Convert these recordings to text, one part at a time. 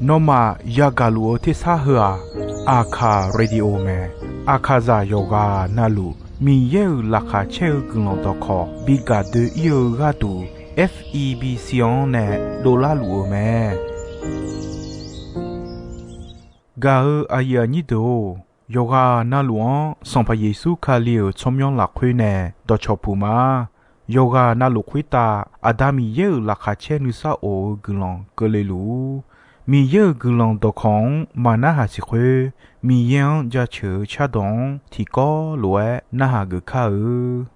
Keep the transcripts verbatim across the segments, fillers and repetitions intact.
Nawmaf yagaq luf-eu tersar heu-aq, Aqkaq Radio mae. Aqkaqzaq yawqghaq navluf Miqyaer-euq laqkhaq caer-eu guiqlanq dawqkawq bi gaq doe-ir-eu gharduq, F E B C-anr nae dovlar luf-eu mae. Gaq-eu aqyuif aqnyir deuq-or, yawqghaq navluf-anr Sanqpaq Yeqsur Kali-euq tsawrmyanr lafkhoer nae dawqcawq puq ma. Yawqghaq navluf khoertav Aqda Miqyaer-euq laqkhaq caer nuisar of-eu guiqlanq keuvle luf-ur. Miqyaer-euq guiqlanq dawqkawq-anr maqnarhaq siq khoer, Miqyaer-anr jaceuq-eu cardawq-anr tiqkawv lof-aer narhaq geuf kar-eu.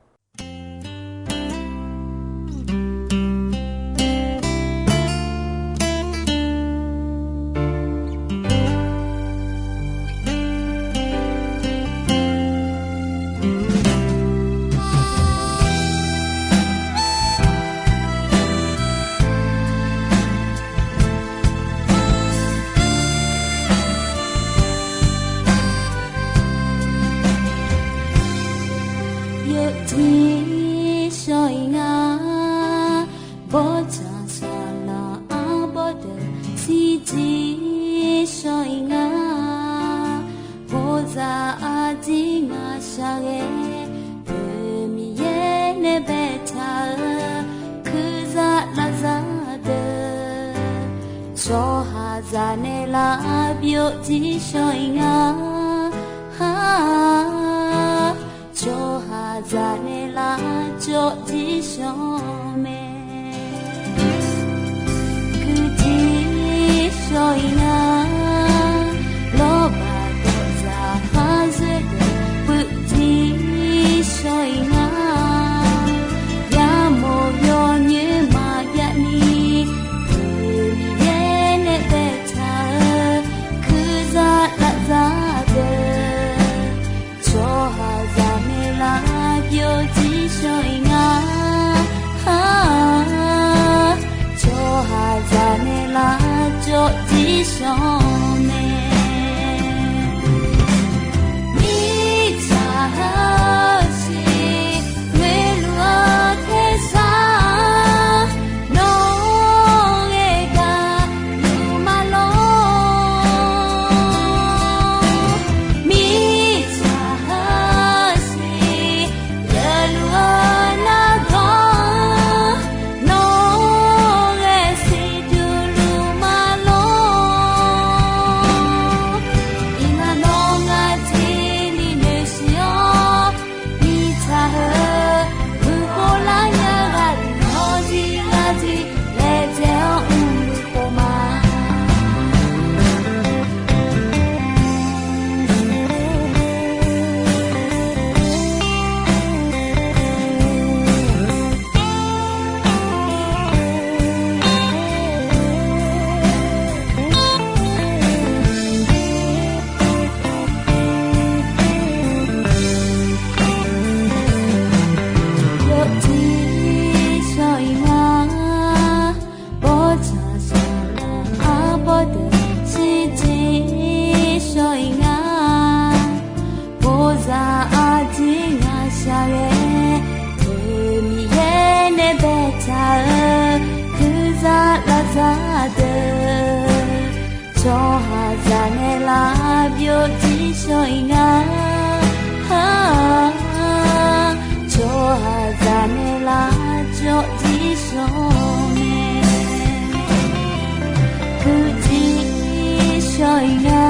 Yawjir shawr-ir nga, bawrtsanq saqlaq arbawr deuq shirjir shawr-ir nga. Bawzaq arjir ngaq shaqghae, deuq Miqyaer nae baetaq-eu, kurzaq lavzaq deuq, tsawrhaqzaq nae lavbyov jir shawr-ir nga. Tsawrhaqzaq nae lavcawv jir shawr mae. Kuirjir shawr-ir nga, lawrbaq dawqzaq khar zoer deuq puivjir shawr-ir nga. Yamawr yawnyoer maqjav ni, Miqyaer nae baetaq-eu, kurzaq lavzaq deuq, tsawrhaqzaq nae lavbyov jir shawr-ir nga. Tsawrhaqzaq nae lavcawv jir shawr mae. Mirtsaq heusiq ngoeqluf-eu tersar, nawr-eu gaqluf ma lor. Mirtsaq heusiq geufluf-eu nargawr, nawr-eu ghae siqduq luf ma lor. Iqnan nawr ngar jir ni noeqsiq-awr, mirtsaq heu, buq khov lar nya ghaq deuq nawr jir ngar jir laejae-awr mr-eu khof ma. Yawjir shawr-ir nga, bawrtsanq saqlaq arbawr deuq shirjir shawr-ir nga. Bawzaq arjir ngaq shaqghae, deuq Miqyaer nae baetaq-eu, kurzaq lavzaq deuq, tsawrhaqzaq nae lavbyov jir shawr-ir nga. Tsawrhaqzaq nae lavcawv jir shawr mae. Puivjir shawr-ir nga,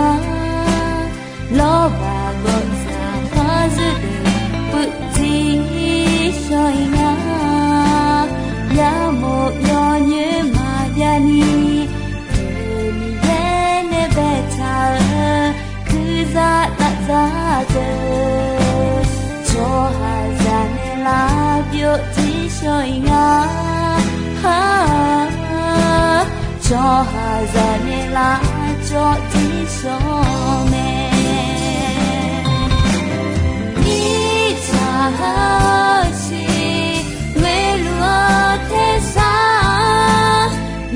lawrbaq gawqzaq khar zoer deuq puivjir shawr-ir nga. Yamawr yawnyoer maqjav ni, deuq Miqyaer nae baetaq-eu, kurzaq lavzaq deuq, tsawrhaqzaq nae lavbyov jir shawr-ir nga. Tsawrhaqzaq nae lavcawv jir shawr mae. Mirtsaq heusiq ngoeqluf-eu tersar,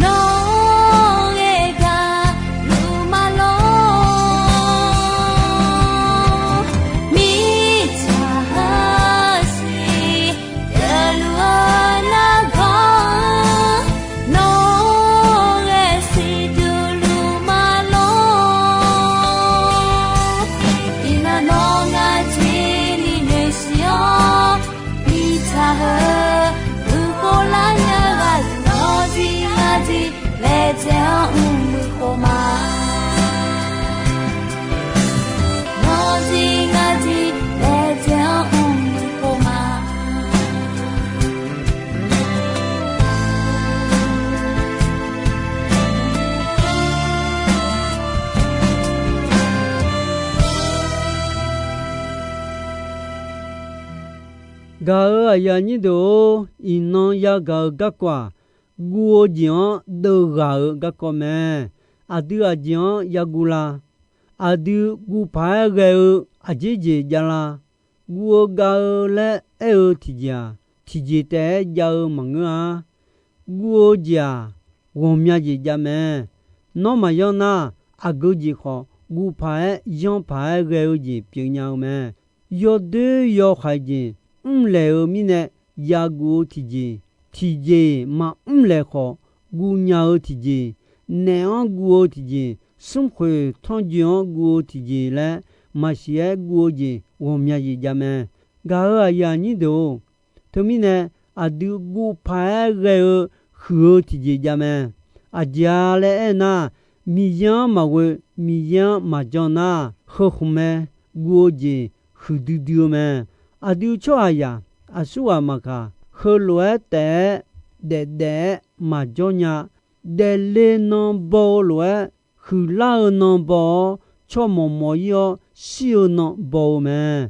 nawr-eu ghae gaqluf ma lor. Mirtsaq heusiq geufluf-eu nargawr, nawr-eu Gaq-euq aqyuif aqnyir deuq-or, iqnan yagaq-euq garkawv-aq, guv-eu jeq-anr deuvghaq-eu garkawv mae. Aqdui aqjeq-anr yaguv la? Aqdui guv paq-aer ghae-eu aqjeq jeq jav la? Guv-eu gav-eu laer aer-eu tiqjeq-aq, tiqjeq taef-aer jav-eu maqngeur-a. Guv-eu jeq-aq, ghawqmya jeq jav mae. Nawr maqyanr nar, aqgeu jeq khawf guv paq-aer yanr paq-aer ghae-eu jeq pyeufnya-eu mae. Yawdoer yawhaiq jeq mrlaeq-eu mirnae yaguv-eu tiqjeq, tiqjeq maqmr laeq khawf guvnya-eu tiqjeq, naef-anr guv-eu tiqjeq, smrkhoeq tanrjoe-anr guv-eu tiqjeq laer maqsiq-aer guv-eu jeq ghawqmya jeq jav mae. Gaq-euq aqyuif aqnyir deuq-or, teumirnae aqdui guv paq-aer ghae-eu huiq-eu tiqjeq jav mae. Aqjeq-a laer aernar, Miqyaer-anr maqghoe, Miqyaer-anr maqjan nar, heu khmq mae. Guv-eu jeq huiqdui dui-eu mae. Aqdui tsawrhaqzaq aqsurghaq maqkaq, heulof-aer taef-aer daef daef-aer maqjawr nya. Daefle nan baw-eu lof-aer, huiqlar-eu nan baw-awr, tsawrmawq mawq-ir-awr shir-eu nan baw-eu mae.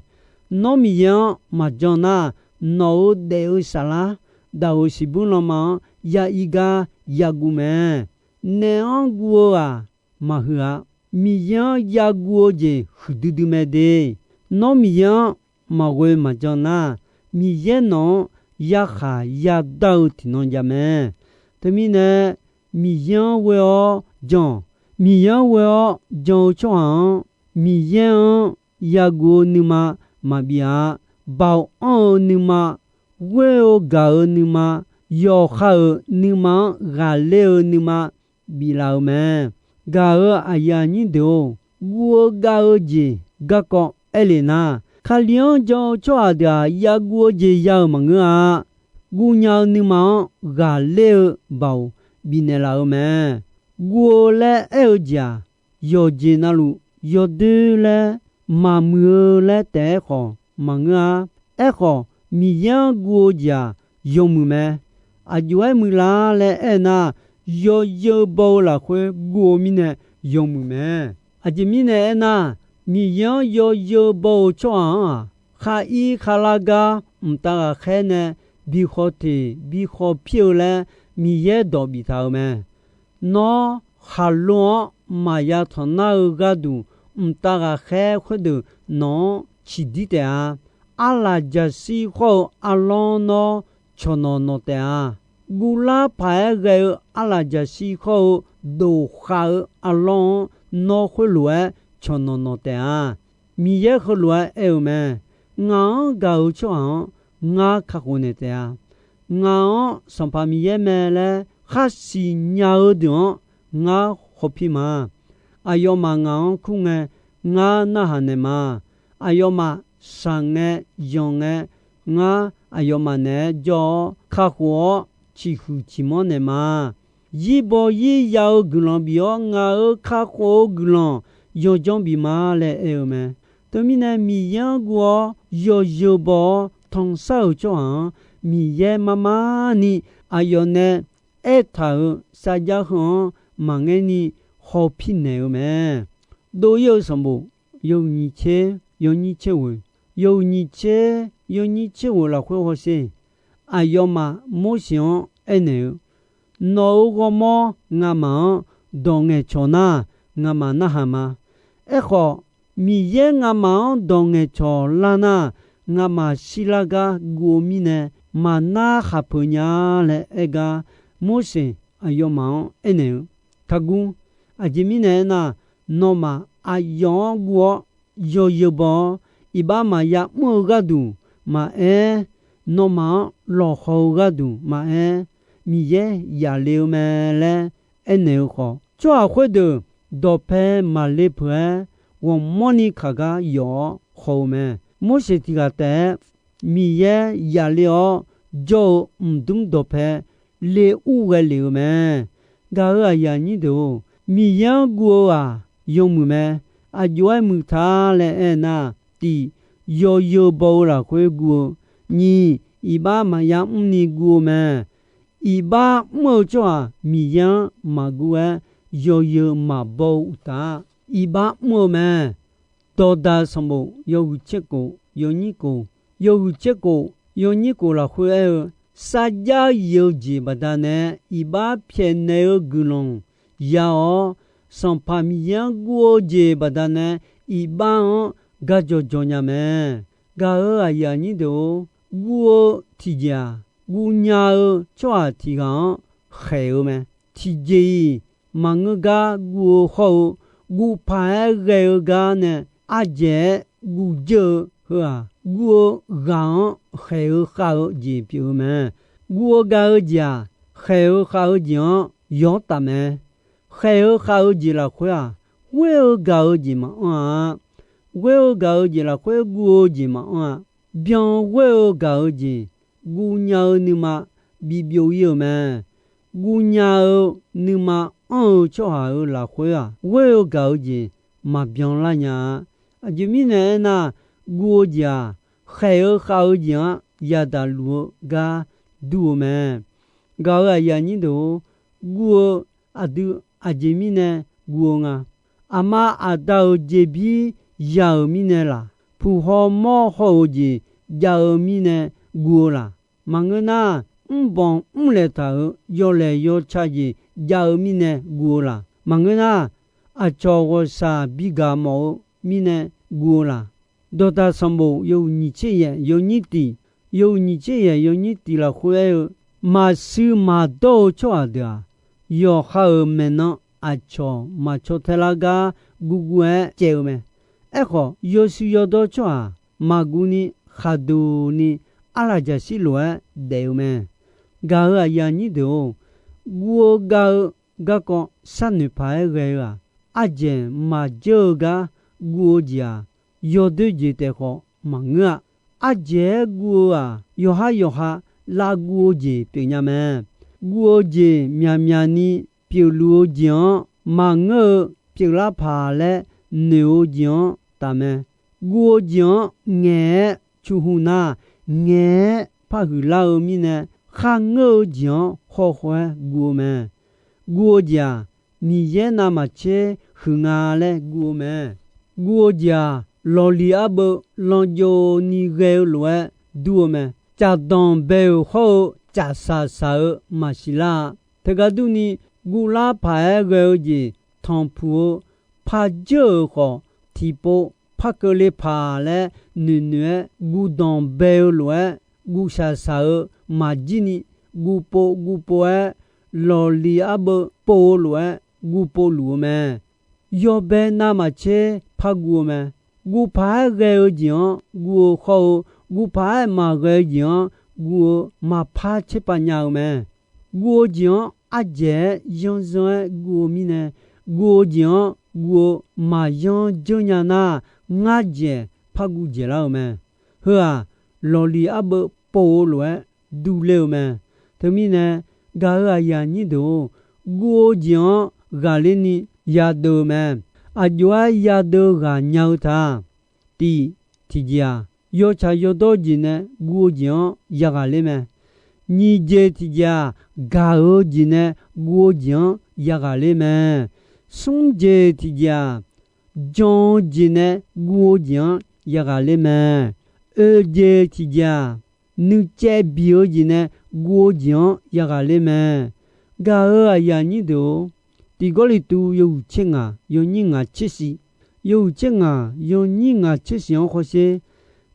Nawr Miqyaer-anr maqjan nar, nawq-euq daef-eu saflar, daq-euq siqbur lanma-anr ya ir gar yaguv mae. Naef-anr guv-eu-aq, maqhuiq-a. Miqyaer-anr yaguv-eu jeq huiqdui dui mae de. Nawr Miqyaer-anr maqghoe maqjan nar, Miqyaer nawq-anr yakhaq yadar-eu tiqnan jav mae. Teumirnae, Miqyaer-anr ghoe-awr jan. Miqyaer-anr ghoe-awr jan-eu tsawrhaq-anr, Miqyaer-anr yaguv-eu nuima maqbif-a. Baoq anr-eu nuima, ghoer-eu gaq-eu nuima, yawqha-euq nuima-anr ghaqler-eu nuima biflaf-eu mae. Gaq-euq aqyuif aqnyir deuq-or, guv-eu gav-eu jeq garkawv aer lef nar, Kali-anr jan-eu tsawrhaq deuq-aq, yaguv-eu jeq ya-euq maqngeur-a. Guvnya-eu nuima-anr ghaqler-eu baoq bifnaeq laf-eu mae. Guv-eu laer aer-eu jeq-aq, yawqjeq navluf yawdoer laer maqmuiq-eu laer taef-aer khawf maqngeur-a. Aerkhawf, Miqyaer-anr guv-eu jeq-aq, yawmuiq mae. Aqjox-aer muiqlar laer aer-eu nar, yawzeu baw-eu lafkhoer guv-eu mirnae yawmuiq mae. Aqjeq mirnae aernar, Miqyaer-anr yawzeu baw-eu tsawrhaq-anr-aq, khar ir khar lar gar mqtav ghaqkhaer nae bi khawf teq bi khawf pir-eu laer Miqyaer dawq biftaq-euq mae. Nawr khaqlo-anr maqya tanq nar-eu gharduq mqtav ghaqkhaer khoerdeuq nawq-anr ciqdir taef-a. Arlaqjaqshir khawr-eu arlawr nawr cawqnawq nawq taef-a. Guvlar paq-aer ghae-eu arlaqjaqshir khawr-eu doqkhav-eu arlawr-anr nawr khoerlof-aer cawqnawq nawq taef-a. Miqyaer heulof-aer aer-eu mae. Ngaq-anr gaq-eu tsawrhaq-anr ngar kakhof naeq taef-a. Ngaq-anr Sanqpaq Miqyaer mae laer khar siqnya-eu deuq-anr ngar khawf pir ma. Aqyawfmaf ngaq-anr kur ngae, ngar narhaq naeq ma. Aqyawfmaf shaq ngae, yanq ngae, ngar aqyawfmaf naeq-aer jawr-awr kakhof-awr ciqhuiq ciqmanr naeq ma. Zirbaw zirya-eu guiqlanq bif-awr ngaq-euq kakhof-eu guiqlanq yawjanr bif ma laer aer-eu mae. Teumirnae Miqyaer-anr guv-awr yawzeu baw-awr tanqsar-euq tsawrhaq-anr Miqyaer mar mar ni aqyawf nae aertaq-euq sarjax heu-anr maqngaer ni hawpir naeq-eu mae. Dov-ir-eu sanqbof yawhuiq nyiq tser yawnyir tser ghoeq, yawhuiq nyiq tser yawnyir tser ghoeq lafkhoer hawsher. Aqyawfmaf Morseq-anr aernaeq-eu, Nawq-euq ghawrmawr ngamaf-anr dawq ngaeqcawq nar, ngamaf narhaq ma. Aerkhawf, Miqyaer ngamaf-anr dawq ngaeqcawq lar nar, ngamaf shirlar gar guv-eu mirnae maqnar khaqpeuq nya laer aer gar, Morseq aqyawfmaf-anr aernaeq-eu, Taqguv. Aqjeq mirnae aernar, nawmaf aqyawf-anr guv-awr yawzeu baw-awr, iqbax maqya mr-eu gharduq maqaer, nawmaf-anr lawqhaw-eu gharduq maqaer, Miqyaer yaf le-eu mae laer aernaeq-eu khawf, tsawrhaq khoerdeuq dawqpae maqle peuq-aer ghawqmanrni kaq gar yawf-awr haw-eu mae. Morseq tiq ghaq taef-aer Miqyaer yaf le-awr jawr-eu mqdmr dawqpae le ur ghae lef-eu mae. Gaq-euq aqyuif aqnyir deuq-or, Miqyaer-anr guv-eu-aq yawmuiq mae. Aqjox-aer muiq ta laer aernar, tiq, yawzeu baw-eu lafkhoer guv-eu, nyiq, iqbax maqya mrni guv-eu mae. Iqbax mr-eu tsawrhaq Miqyaer-anr maqguv-aer yawzeu maqbaw-eu uqtaf, iqbax mr-eu mae. Dawqdaq sanqbof yawhuiq tser kof yawnyir kof, yawhuiq tser kof yawnyir khof lafkhoer aer-eu, sarjax-ir-eu jeq baqdanae iqbax pyaeqnaeq-eu guiqlanq ya-awr, Sanqpaq Miqyaer-anr guv-eu jeq baqdanae iqbax-anr gajawq jawq nya mae. Gaq-euq aqyuif aqnyir deuq-or, guv-eu tiqjeq-aq, guvnya-eu tsawrhaq tiq ghaq-anr khaeq-eu mae. Tiqjeq-iq maqngeur gar guv-eu hawr-eu, guv paq-aer ghae-eu gar nae ardzaeq-aer guvdzeur-eu heu-aq, guv-eu ghaq-anr khaeq-eu khav-eu jeq pyeuf-eu mae. Guv-eu gaq-eu jeq-aq, khaeq-eu khav-eu jeq-anr yawr taf mae. Khaeq-eu khav-eu jeq lafkhoer-aq, ghoer-eu gaq-eu jeq maqanr-a. Ghoer-eu gaq-eu jeq lafkhoer guv-eu jeq maqanr-a. Byan ghoer-eu gaq-eu jeq, guvnya-eu nuima bibyov-ir-euq mae. Guvnya-eu nuima anr-eu tsawrhaq-euq lafkhoer-aq, ghoer-eu gaq-eu jeq maqbyan lar nya-a. Aqjeq mirnae aernar, guv-eu jeq-aq, khaeq-eu khav-eu jeq-anr yadaq luf-eu gar dur-eu mae. Gaq-euq aqyuif aqnyir deuq-or, guv-eu aqdui aqjeq mirnae guv-eu nga. Aqma aqda-euq jeqbir ya-euq mirnae laq, puq haw mawr haw-euq jeq jav-eu mirnae guv-eu laq. Maqngeur nar, mrbanq mrlaeq taq-euq yawlaeq yawca jeq jav-eu mirnae guv-eu laq. Maqngeur nar, aqcawq ghawqshaq bigaq mawf-eu mirnae guv-eu laq. Dawqdaq sanqbof yawhuiq nyiq tser yaeq yawnyir tiq, yawhuiq nyiq tser yaeq yawnyir tiq lafkhoer aer-eu, maqshuir maqdawr-eu tsawrhaq deuq-aq, yawqha-euq maeqnan aqcawq maqcaw tae lar gar guvguv-aer caev-eu mae. Aerkhawf, yawshuif yawdawr tsawrhaq maqguv ni khaqduq ni arlaqjaqshir lof-aer daef-eu mae. Gaq-euq aqyuif aqnyir deuq-or, guv-eu gav-eu garkawv sharnoeq paq-aer ghae-eu-aq, ardzaeq maqdzeur-eu gar guv-eu jeq-aq, yawdoer jeq taef khawf maqngeur-a. Ardzaeq-aer guv-eu-aq, yawqhar yawqha lavguv-eu jeq pyeufnya mae. Guv-eu jeq myaqmyaq ni pyeufluf-eu jeq-anr maqngeur-eu pyeuflar paq laer noeq-eu jeq-anr taf mae. Guv-eu jeq-anr ngaeq-aer cuqhu nar, ngaeq-aer parhuiq lar-eu mirnae, kharngeur-eu jeq-anr hawkhaw-aer guv-eu mae. Guv-eu jeq-aq, Miqyaer navmaqtser huiq nga laer guv-eu mae. Guv-eu jeq-aq, lawqliq arbeuv lanjov ni ghae-eu lof-aer dur-eu mae. Caqdanq bae-euq hawr-eu caqsaq saq-eu maqsiq lar-a. Teugar durni, guvlar paq-aer ghae-eu jeq tanqpuq-eu parjeur-euq khawf, tiqpov par keuvle paq laer noeqnoeq-aer guvdanq bae-eu lof-aer, guvshaq saq-eu maqjir ni, guvpov guvpov-aer, lawqliq arbeuv pov-eu lof-aer guvpov luf-eu mae. Yawbae navmaqtser par guv-eu mae. Guv paq-aer ghae-eu jeq-anr guv-eu hawr-eu, guv paq-aer maqghae-eu jeq-anr guv-eu maqpar tserpav nya-eu mae. Guv-eu jeq-anr ardzaeq-aer yanrzanr-aer guv-eu mirnae, guv-eu jeq-anr guv-eu maqyanr dzeur nya nar, ngar dzaeq par guv dzaeq lar-eu mae. Heu-aq, lawqliq arbeuv pov-eu lof-aer durler-eu mae. Teumirnae, gaq-euq aqyuif aqnyir deuq-or, guv-eu jeq-anr ghaqler ni yadeuv-eu mae. Aqjox-aer yadeuv ghaq nya-eu ta. Tiq, tiqjeq-aq, yawtsaq yawdawr jeq nae guv-eu jeq-anr yaghaq ler mae. Nyiq jeq tiqjeq-aq, gaq-eu jeq nae guv-eu jeq-anr yaghaq ler mae. Smr jeq tiqjeq-aq, jan-eu jeq nae guv-eu jeq-anr yaghaq ler mae. Oeq jeq tiqjeq-aq, nuicaev biq-eu jeq nae guv-eu jeq-anr yaghaq ler mae. Gaq-euq aqyuif aqnyir deuq-or, Tiq Gawrliqtu yawhuiq tser ngaq yawnyir ngaq tser shif, yawhuiq tser ngaq yawnyir ngaq tser shif-anr hawsher,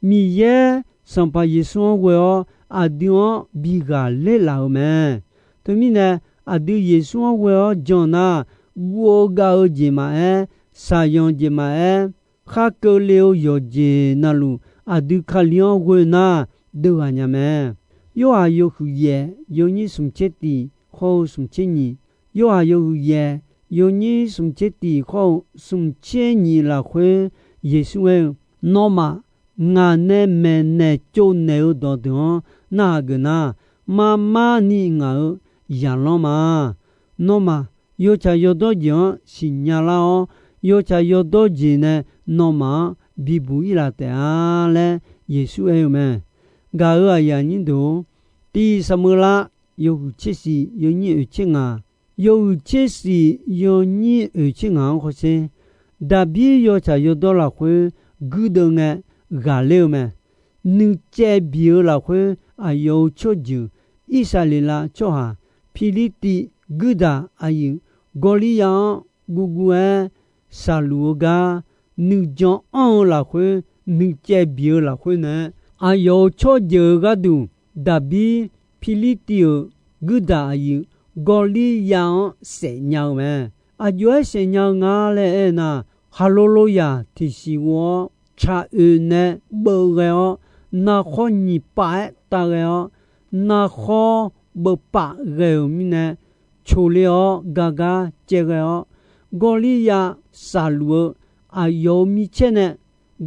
Miqyaer Sanqpaq Yeqsur-anr ghoe-awr aqdui-anr bi ghaqler laf-eu mae. Teumirnae, aqdui Yeqsur-anr ghoe-awr jan nar, guv-eu gav-eu jeq maqaer, shaqyanq jeq maqaer, khar keuvle-eu yawqjeq navluf aqdui Kali-anr ghoe nar, deuv ghaq nya mae. Yorhaq yawhuiq yaef yawnyir smq tser tiq hawr-eu smq tser nyiq, Yorhaq yawhuiq yaef yawnyir smq tser tiq hawr-eu smq tser nyiq lafkhoer Yeqsur aer-eu, Nawmaf ngaq nae maeqnaeq tsovnaeq-eu dawqdeuq-anr narhaq geuf nar, mar mar ni ngaq-euq zaqlanr ma. Nawmaf yawtsaq yawdawr jeq-anr siqnya lar-awr, yawtsaq yawdawr jeq nae nawmaf-anr bibuq-ir laf taef-a laer Yeqsur aer-eu mae. Gaq-euq aqyuif aqnyir deuq-or, Tiq Saqmeular yawhuiq tser shif yawnyir oeq tser ngaq, yawhuiq tser shif yawnyir oeq tser ngaq-anr hawsher, Daqbir yawtsaq yawdawr lafkhoer guirdeuv ngae ghaqler-eu mae. nuicaev biq-eu lafkhoer, aqyawf-euq tsawrjeuq Irsaqleqlav tsawrhaq Pirlirtiv guirdaq aqyuif Gawrliryav-anr guvguv-aer shaqluf-eu gar, nuijan anr-eu lafkhoer, nuicaev biq-eu lafkhoer nae, aqyawf-euq tsawrjeuq-euq gharduq Daqbir Pirlirtiv-euq guirdaq aqyuif Gawrliryav-anr saef nya-eu mae. Aqjox-aer saef nya-eu nga laer aernar, khaqlo loyaq tiqsiq ghov-awr, tsaq oeq nae beuv ghae-awr, narkhawr nyiq pav-aer tav ghae-awr, narkhawr beuv pav ghae-euq mirnae, coqle-awr gar gar caev ghae-awr, Gawrliryav shaqluf-eu aqyawf-euq micaer nae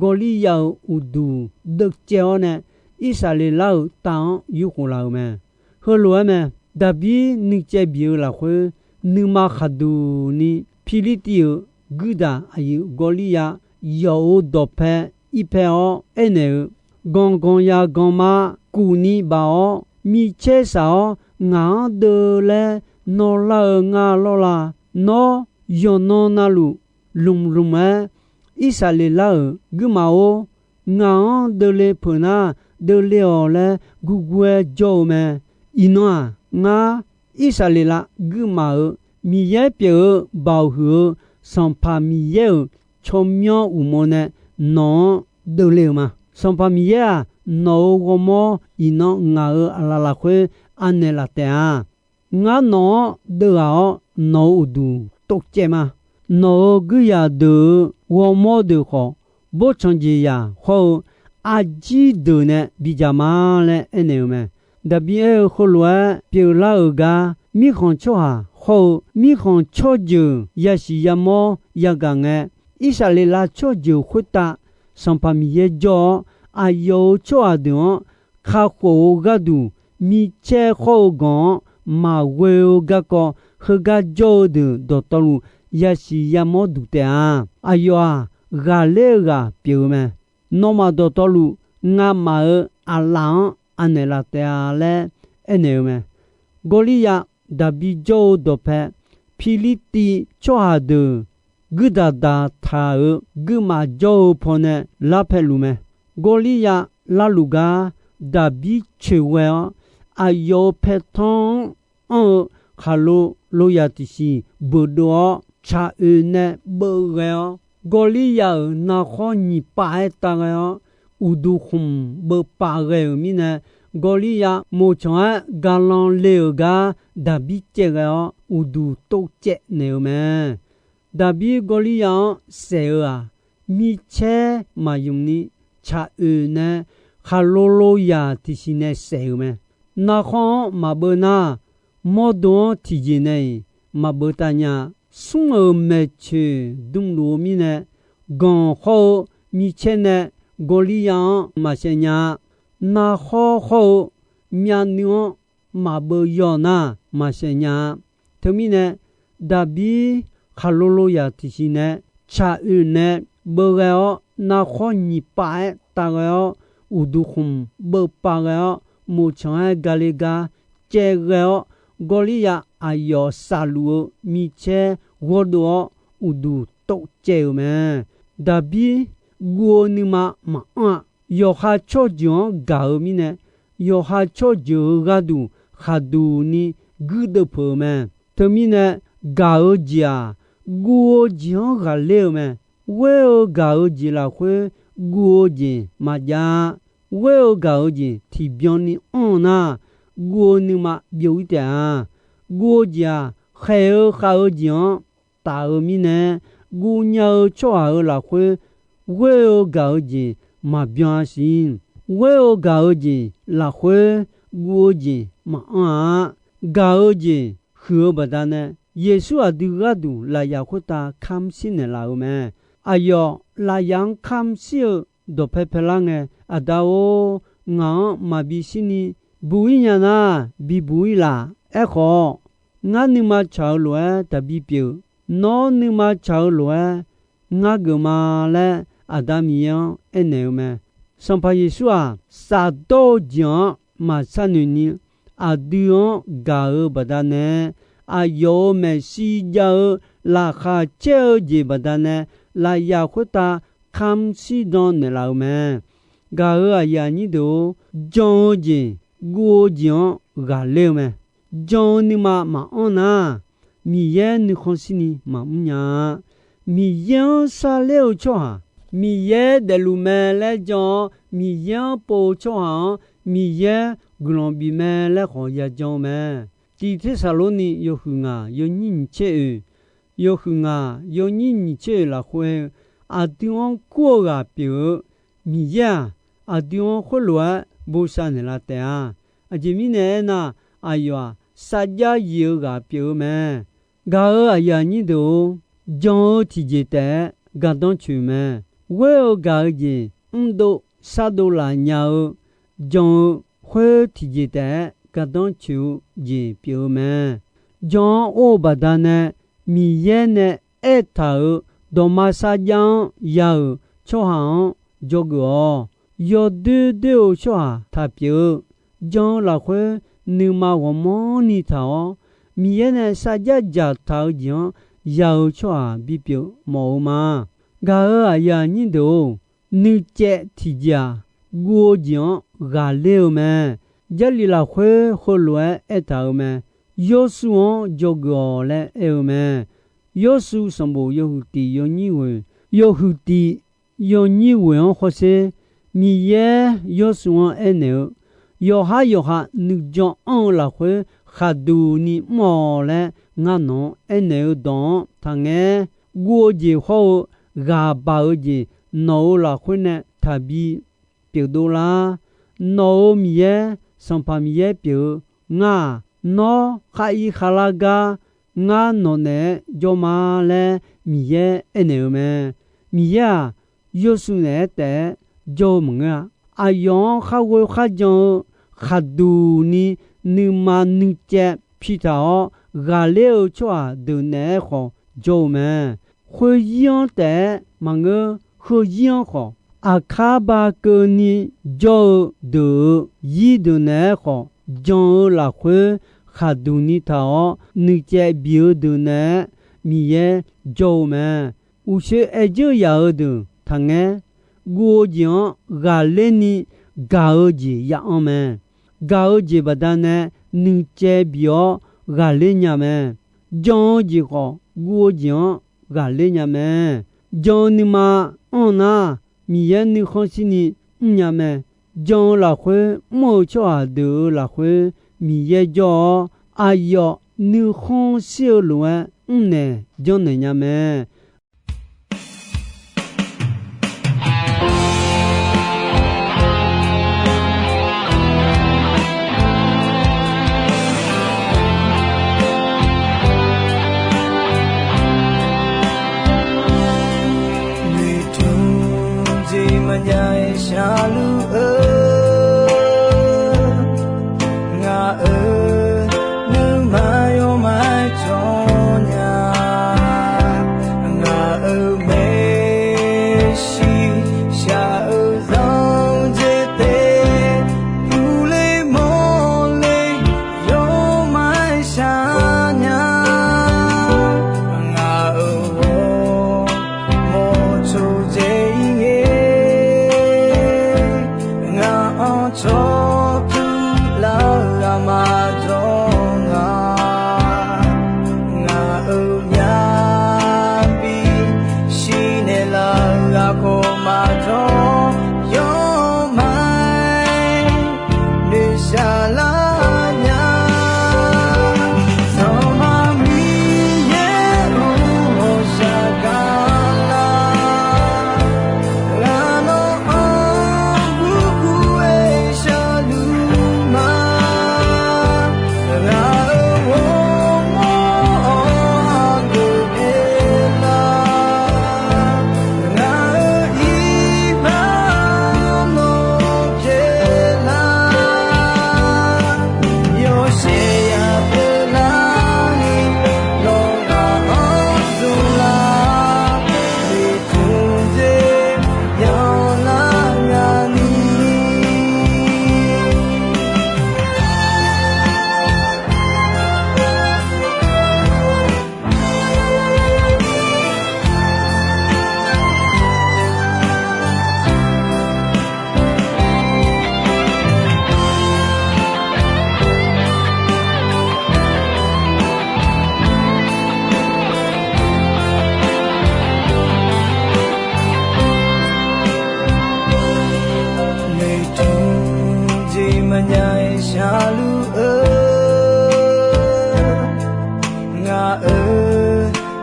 Gawrliryav-euq uqduq deuvcaev-awr nae, Irsaqleqlav-euq taf-anr yurkhof laf-euq mae. Heulof-aer mae. Daqbir nuicaev biq-eu lafkhoer, nuima khaqduq ni Pirlirtiv-euq guirdaq aqyuif Gawrliryav yawf-euq dawqpae irpae-awr aernaeq-eu, Ganq ganq yaq ganq ma kuf ni baf-awr, micaer saq-awr ngaq-anr deuv laer nawr lar-eu nga lawr la? Nawr yawqnan navluf lmqlmq-aer, Irsaqleqlav-euq guirmaf-or, ngaq-anr deuvle peuq nar, deuvle-awq laer guvguv-aer jawr-eu mae. Iqnan-aq, ngar Irsaqleqlav guirmaf-euq Miqyaer pyeuf-eu Baoq huiq-eu Sanqpaq Miqyaer-euq tsawrmyanr uqmov nae nawq-anr deuvle-euq ma. Sanqpaq Miqyaer-aq, nawq-euq ghawrmawr iqnan ngaq-euq aqlaf lafkhoer anaeq laf taef-a. Ngar nawq-anr deuvghaq-awr, nawq-euq uqduq tovcaev ma. Nawq-euq guirzaq deuq-euq ghawrmawr deuq khawf, boftsanq jeqzaq hawr-eu arjir deuq nae bidzaq ma laer aernaeq-eu mae. Daqbir aer-eu heulof-aer pyeuflar-euq gar, mirkhanq tsawrhaq hawr-eu mirkhanq tsawrjeuq yasiq yamawr yagaq ngae, Irsaqleqlav tsawrjeuq khoertav Sanqpaq Miqyaer jawr-awr, aqyawf-euq tsawrhaq deuq-anr kakhof-eu gharduq, micaer khawr-eu ganq-anr maqghoe-eu garkawv, heugar jawr-eu deuq dawqtawvluf yasiq yamawr duq taef-a. Aqyawf-aq, ghaqler-eu ghaq pyeuf-eu mae. Nawmaf dawqtawvluf ngamaf-euq aqlaf-anr anaeq laf taef-a laer aernaeq-eu mae. Gawrliryav Daqbir jawr-eu dawqpae Pirlirtiv tsawrhaq deuq guirdaq daqtaq-euq guirmaf jawr-eu pawnae larpae luf mae. Gawrliryav larluf gar Daqbir coeq ghae-awr, aqyawf-euq paertanr-anr anr-eu khaqlo loyaq tiqsiq beuqdov-awr, tsaq oeq nae beuv ghae-awr, Gawrliryav-euq narkhawr nyiq pav-aer tav ghae-awr, uqduq khmq beuv pav ghae-euq mirnae, Gawrliryav moqtsanq-aer galan le-euq gar Daqbir caev ghae-awr, uqduq tovcaev naeq-eu mae. Daqbir Gawrliryav-anr saef-eu-aq, micaer maqymq ni tsaq oeq nae khaqlo loyaq tiqsiq nae saef-euq mae. Narkhawr-anr maqbeuv nar, mawrdo-anr tiqjeq nae-iq maqbeuv tav nya. Smr-euq maeqtsoeq dmluf-eu mirnae, ganq hawr-eu micaer nae Gawrliryav-anr maqsaev nya-a. Narkhawr hawr-eu myavnuiv-anr maqbeuv yaw nar maqsaev nya-a. Teumirnae, Daqbir khaqlo loyaq tiqsiq nae tsaq oeq nae beuv ghae-awr, narkhawr nyiq pav-aer tav ghae-awr, uqduq khmq beuv pav ghae-awr, moqtsanq-aer gale gar caev ghae-awr, Gawrliryav aqyawf saqluf-eu micaer ghawrdov-awr, uqduq tovcaev-euq mae. Daqbir guv-eu nuima maqanr-a. Yawqha tsawrjeuq-anr gaq-eu mirnae, yawqha tsawrjeuq-euq gharduq khaqduq ni guirdeuv peuq-eu mae. Teumirnae, gaq-eu jeq-aq, guv-eu jeq-anr ghaqler-eu mae. Ghoer-eu gaq-eu jeq lafkhoer guv-eu jeq maqjav-a. Ghoer-eu gaq-eu jeq tiqbyan ni anr-eu nar, guv-eu nuima byov-ir taef-a. Guv-eu jeq-aq, khaeq-eu khav-eu jeq-anr taf-eu mirnae, guv nya-eu tsawrhaq-euq lafkhoer ghoer-eu gaq-eu jeq maqbyan-a siq. Ghoer-eu gaq-eu jeq lafkhoer guv-eu jeq maqanr-a. Gaq-eu jeq huiq-eu baqdanae, Yeqsur aqdui gharduq lafyaf khoertav kamq shir naeqlaf-euq mae. Aqyawf lafyaf-anr kamq shir-eu dawqpae paelar ngae, Aqda-or, ngaq-anr maqbi shirni buq-ir nya nar, bibuq-ir laf. Aerkhawf, ngar nuima tsaq-eu lof-aer taqbi pyeuf. Nawr nuima tsaq-eu lof-aer ngar geufma laer Aqda Miqyaer-anr aernaeq-eu mae. Sanqpaq Yeqsur-aq, shafdawr-eu jeq-anr maqshar noeq ni, aqdui-anr gaq-eu baqdanae, aqyawf-euq maeqshi jav-eu laqkhaq caer-eu jeq baqdanae, lafyaf khoertav kamq shir dan naeqlaf-eu mae. Gaq-euq aqyuif aqnyir deuq-or, jan-eu jeq, guv-eu jeq-anr ghaqler-eu mae. Jan-eu nuima maqanr nar, Miqyaer nuikhanr shirni maqmr nya-a. Miqyaer-anr sharler-eu tsawrhaq, Miqyaer daefluf mae laer jan-awr, Miqyaer-anr pov-eu tsawrhaq-anr, Miqyaer guiqlanq bif mae laer khawf yajan-eu mae. Tiq Tersaqlorni yawhuiq ngaq yawnyir nyiq tser oeq, yawhuiq ngaq yawnyir nyiq tser oeq lafkhoer, aqdui-anr kur-eu ghaq pyeuf-eu Miqyaer-aq, aqdui-anr khoerlof-aer bosav naeqlaf taef-a. Aqjeq mirnae aernar, aqyawf-aq, sarjax yif-eu ghaq pyeuf-eu mae. Gaq-euq aqyuif aqnyir deuq-or, jan-eu tiqjeq taef-aer gardanr coeq mae. Ghoer-eu gaq-eu jeq mrdov shardov laf nya-eu jan-eu khoer tiqjeq taef-aer gardanr coeq-eu jeq pyeuf-eu mae. Jan-anr or-eu baqdanae Miqyaer nae aertaq-euq dawqma sarjax-anr ya-euq tsawrhaq-anr dzawgeuf-awq. Yawdoer doer-eu tsawrhaq taq pyeuf-eu, jan-eu lafkhoer nuima ghawqmanrni taq-awr, Miqyaer nae sarjax dzaqtaq-eu jeq-anr ya-eu tsawrhaq bipyeuf mawf-eu ma. Gaq-euq aqyuif aqnyir deuq-or, nuicaev tiqjeq-aq, guv-eu jeq-anr ghaqler-eu mae. Jarlif lafkhoer heulof-aer aertaq-euq mae. Yawrshuv-anr dzawgeuf-awq laer aer-eu mae. Yawrshuv sanqbof yawhuiq tiq yawnyir ghoeq, yawhuiq tiq yawnyir ghoeq-anr hawsher, Miqyaer Yawrshuv-anr aernaeq-eu, yawqhar yawqha nuijan anr-eu lafkhoer khaqduq ni mr-awq laer ngar nawq-anr aernaeq-eu dawq-anr taqngaer. Guv-eu jeq hawr-eu ghaq baq-eu jeq nawq-euq lafkhoer nae taqbi pyeufdov lar. Nawq-euq Miqyaer, Sanqpaq Miqyaer pyeuf-eu ngar-aq, nawr khar ir khavlar gar ngar nawq naeq-aer jawr ma laer Miqyaer aernaeq-eu mae. Miqyaer-aq, Yawrshuv naeq-aer taef-aer jawr-eu maqngeur-a. Aqyawf-anr khar ghoe kharjan-eu khaqduq ni nuima nuicaev pitaq-awr ghaqler-eu tsawrhaq deuq naeq-aer khawf jawr-eu mae. Khoeryir-anr taef-aer maqngeur, heuyir-anr khawf, aqkar ba keuvni jawr-eu deuq-euq yir deuq naeq-aer khawf, jan-eu lafkhoer khaqduq ni taq-awr nuicaev bif-eu deuq naeq-aer Miqyaer jawr-eu mae. Uqshoe aer dzeur yaq-eu deuq taqngaer. Guv-eu jeq-anr ghaqler ni gaq-eu jeq ya anr mae. Gaq-eu jeq baqdanae nuicaev bif-awr ghaqler nya mae. Jan-eu jeq khawf guv-eu jeq-anr ghaqler nya mae. Jan-eu nuima anr nar, Miqyaer nuikhanr shirni mrnya mae. Jan-eu lafkhoer mr-eu tsawrhaq deuq-euq lafkhoer Miqyaer jawr-awr, aqyawf nuikhanr shir-eu lof-aer mrnaeq janrnaeq nya mae. Noeqtmq jeq maqnya-aer sharluf-eu, ngaq-euq nuima yawmaqjawr nya. Ngaq-euq maeqshi shaq-eu zanq jeq taef, uvle mawrle yawmaqshaq nya. Ngaq-euq ghawrmawr tsawrjaev-ir ngae,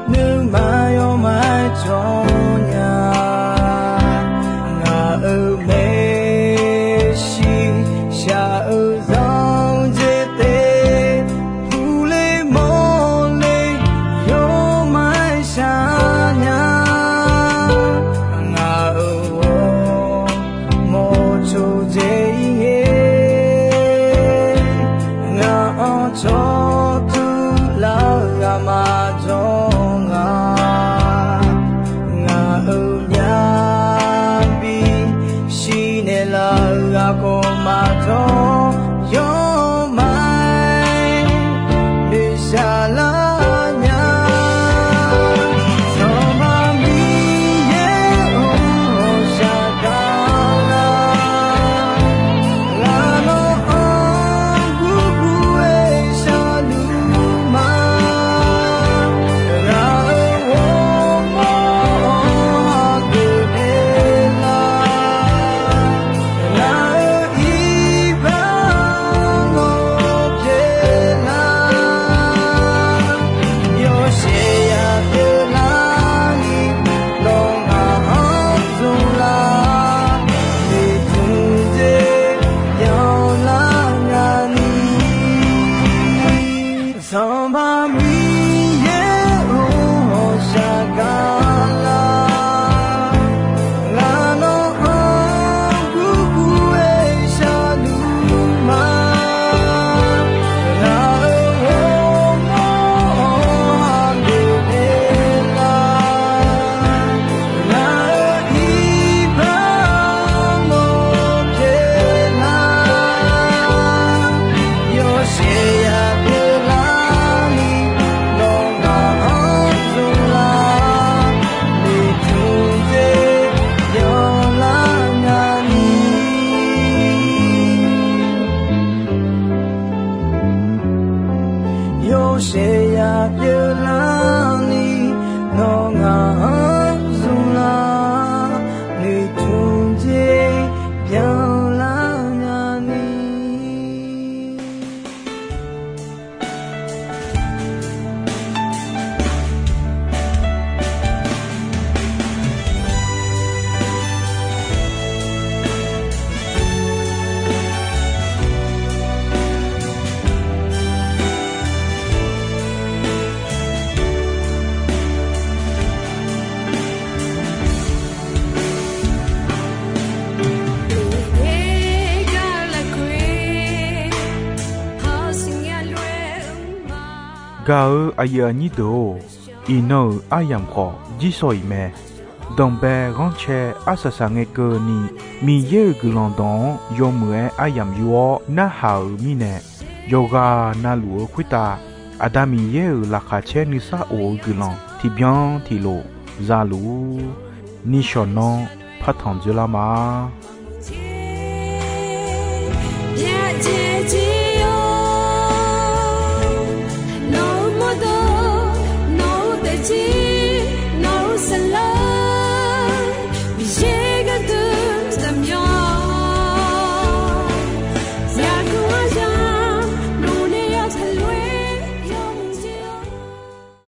Nuima yawmaf jawr nya, ngaq-euq maeqshi shaq-eu zanqdzae taef, puqle mawrle yawmaf shaq nya, ngaq-euq ghawrmawr cawqdzae-ir ngae, ngaq-anr cawqtur laf-eu ghaq maqjawr nga, ngaq-euq myavbi shirnaeq laf-eu ghaq khawf maqjawr, yawmaf noeqshaq lar nya. Sanqpaq Miqyaer-euq ghawqshaq gaqlar, ngaq nawr-anr gurgur-aer sharluf ma. Ngaq-euq ghawrmawr-anr hageuf naeqlar, ngaq-euq iqbax nawr pyeuflar, yawshaef ya pyeuflar ni, nawr ngaq-anr zmqlar, noeqtmq dzer byanlar nya ni. Sanqpaq Miqyaer-euq ghawqshaq gaqlar, ngaq nawr-anr gurgur-aer sharluf ma. Ngaq-euq ghawrmawr-anr hageuf naeqlar, ngaq-euq iqbax nawr pyeuflar, yawshaef ya pyeuflar ni, nawr ngaq-anr zmqlar, noeqtmq dzer byanlar nya ni. Yawshaef ya pyeuflar ni, nawr ngaq-anr zmqlar, noeqtmq dzer byanlar nya ni. Gaq-euq aqyuif aqnyir deuq-or, iqnan-euq aryamq khawf jirsawq iq mae. Danqbae ghanrcae arsaq saq ngae keuvni, Miqyaer-euq guiqlanq dawq-anr yawmuiq-aer aryamq yur-awr narhaq-euq mirnae, yawqghaq navluf-eu khoertav Aqda Miqyaer-euq laqkhaq caer nuisar of-eu guiqlanq tiqbyan tiqlof za luf-ur. Nishawq nanr partanq dzoerlar ma. Byaerdzae